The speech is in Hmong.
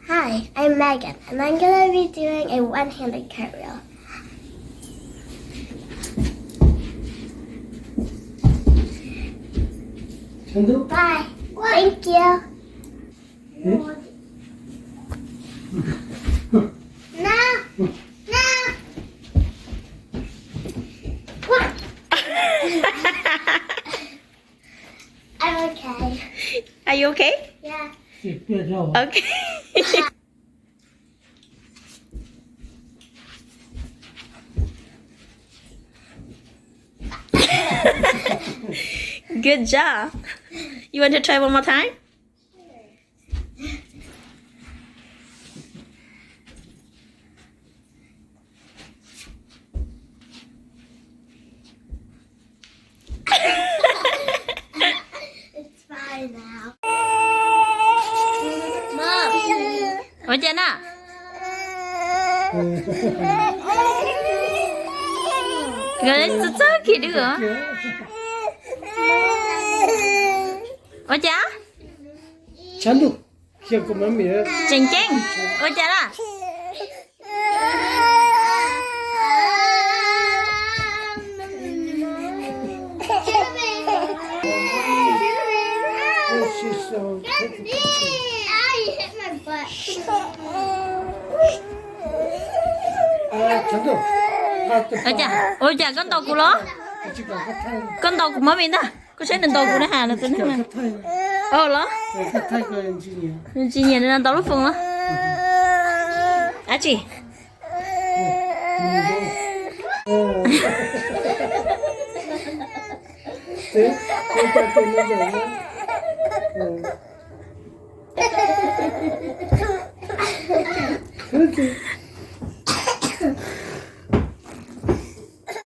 Hi, I'm Megan, and I'm gonna be doing a one-handed cartwheel. Bye. Thank you. No, no. I'm okay. Are you okay? Yeah. Okay. Good job. You want to try one more time? It's fine now. Mom. Ua cas na? Txawj txawj kiag dub. Ua cas? Tseem ceeb. Ua cas na? Ua cas, ua cas koj ntaus kuv los? Koj ntaus kuv mov mis ntag, koj saib nws ntaus kuv na has los tus neeg na. Los? Tsis nyiam nws ntaus lub foos los? Dab tsi?